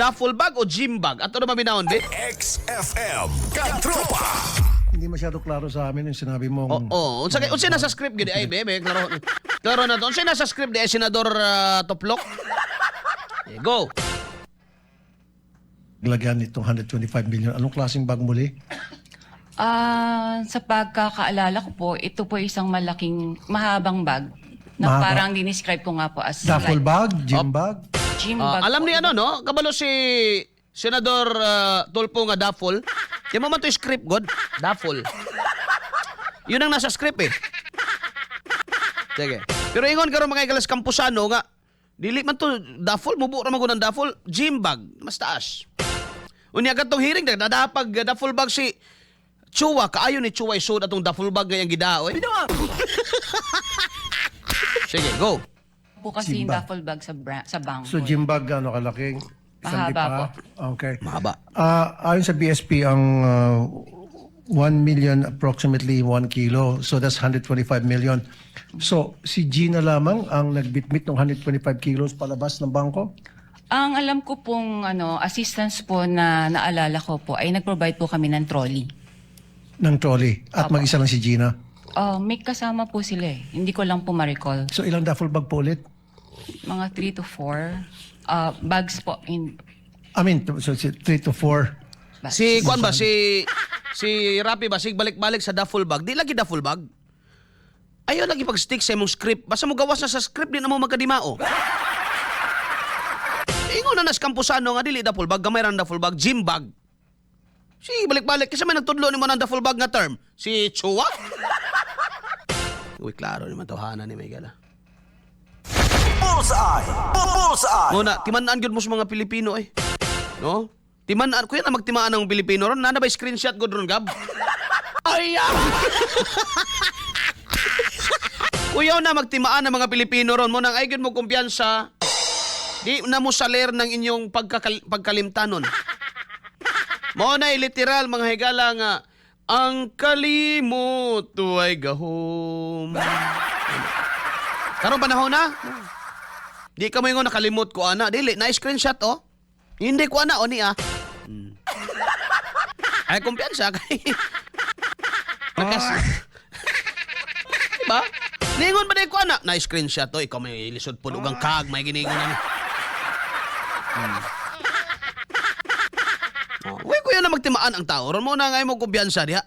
Duffel bag o gym bag? Ato na maminahon, be? XFM. Katropa. Hindi masyado klaro sa amin yung sinabi mong Oo, oh, unsa kay unsa nasa script gid ay be, be, klaro. Klaro na to. Unsa nasa script di ay Senador Toplok? Eh, go. lagyan nitong 125 million. Anong klaseng bag muli? Ah, sa pagkakaalala ko po, ito po isang malaking mahabang bag na Mahaba. parang dinescribe ko nga po as Duffel like bag? Gym bag? gym Ah, bag alam po. ni ano no, kabalo si Senador Tulfo nga duffel. Di mo man to script god, duffel. Yun ang nasa script eh. Sige. Pero ingon karon mga igalas Kampusano nga dili man to duffel, mubo ra man gud ang duffel, gym bag, mas taas. Unya katong hearing nagdadapag duffel bag si Chua, kaayo ni Chua isud atong duffel bag ngayang gidao eh. Sige, go. Po kasi Gym yung bag. duffel bag sa bangko. So gym bag, ano kalaking? Isang Mahaba lipa? po. Okay. Mahaba. Ayon sa BSP, ang 1 million, approximately 1 kilo. So that's 125 million. So si Gina lamang ang nagbitbit ng 125 kilos palabas ng bangko? Ang alam ko pong ano, assistance po na naalala ko po ay nag-provide po kami ng trolley. Ng trolley. At Apo. mag-isa lang si Gina. Oh, may kasama po sila eh. Hindi ko lang po ma-recall. So ilang duffel bag po ulit? Mga 3 to 4 bags po. In, I mean, so 3 to 4. bags. Si kuan ba si si Rapi ba sig balik-balik sa duffel bag. Di lagi duffel bag. Ayaw lagi pag-stick sa imong script. Basta mo gawas na sa script di na mo magkadimao. Ingon na nas Kampusano nga dili duffel bag, gamay ra ang duffel bag, gym bag. Si balik-balik kasi may nagtudlo nimo ng duffel bag nga term. Si Chua. Uy, klaro ni matohanan ni Miguel. Ah. Bullseye. Bullseye. Muna, timan-an gyud mo sa mga Pilipino eh. No? Timan-an kuya na magtimaan ang Pilipino ron. Nana ba screenshot gud ron gab? Ay! Ah! Kuya na magtimaan ang mga Pilipino ron mo nang ay gyud mo kumpiyansa. Di na mo saler ng inyong pagkalimtanon. Mo na literal mga higala nga ang kalimot ay gahom. Karon panahon na. Di ka mo ingon nakalimot ko ana. Dili na screenshot oh. Hindi ko ana o niya. Ay kumpiyansa kay. Nakas. Diba? Ningon ba di ko ana? Na screenshot oh, ikaw may lisod pud og ang kag may giningon ani. Oh, uy, kuya na magtimaan ang tao. Ron mo na nga mo kumpiyansa diha.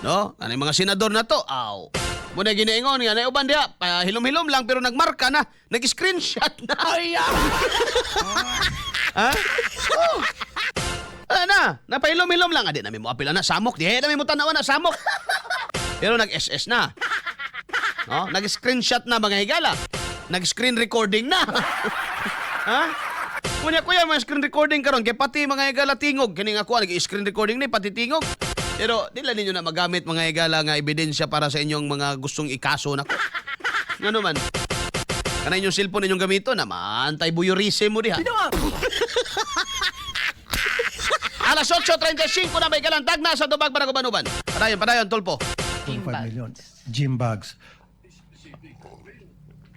No? Ano yung mga senador na to? Aw. Muna giniingon nga na uban diha. Pa, hilom-hilom lang pero nagmarka na. Nag-screenshot na. Ay, ha? Oh. Wala na. Napahilom-hilom lang. Adi namin mo apila na. Samok. Di namin mo tanawa na. Samok. Pero nag-SS na. No? Nag-screenshot na mga higala. Nag-screen recording na. Ha? Kunya kuya, mga screen recording karon kay pati mga higala tingog kini nga kuan nag-screen recording ni pati tingog. Pero di lang ninyo na magamit mga higala nga ebidensya para sa inyong mga gustong ikaso nako. Ngano man? Kana inyong cellphone inyong gamito na maantay buyurise mo diha. Alas 8:35 na may galang tagna sa tubag para uban-uban. Padayon, padayon Tulpo. Gym 25 bag. million. Gym bags.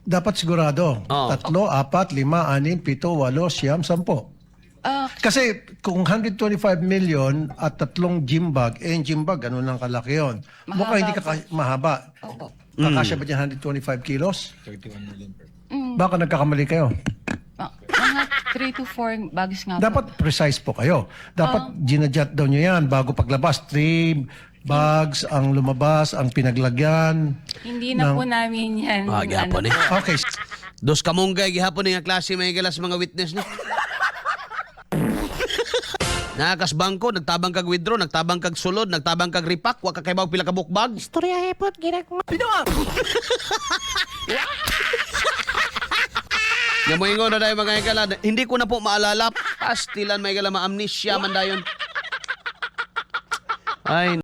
Dapat sigurado. Oo. Tatlo, apat, lima, anim, pito, walo, siyam, 10. Ah, Kasi kung 125 million at tatlong gym bag, eh yung gym bag, ganun lang kalaki yun. Mukhang Mahaba hindi ka mahaba. Opo. Kakasya ba dyan 125 kilos? 31 million per. Baka nagkakamali kayo. Mga 3 to 4 bags nga po. Dapat precise po kayo. Dapat ginajot daw nyo yan bago paglabas. Three bags ang lumabas, ang pinaglagyan. Hindi na po namin yan. Ah, gihapon ano eh. po. Okay. Dos kamunggay gihapon ni nga klase may galas mga witness no. Nakakas bangko, nagtabang kag withdraw, nagtabang kag sulod, nagtabang kag repack, wa ka kay pila ka bukbag. Istorya hepot ginagma. Nga moingon na dayon mga higala, hindi ko na po maalala. Pastilan may higala maamnesia man dayon. Ay.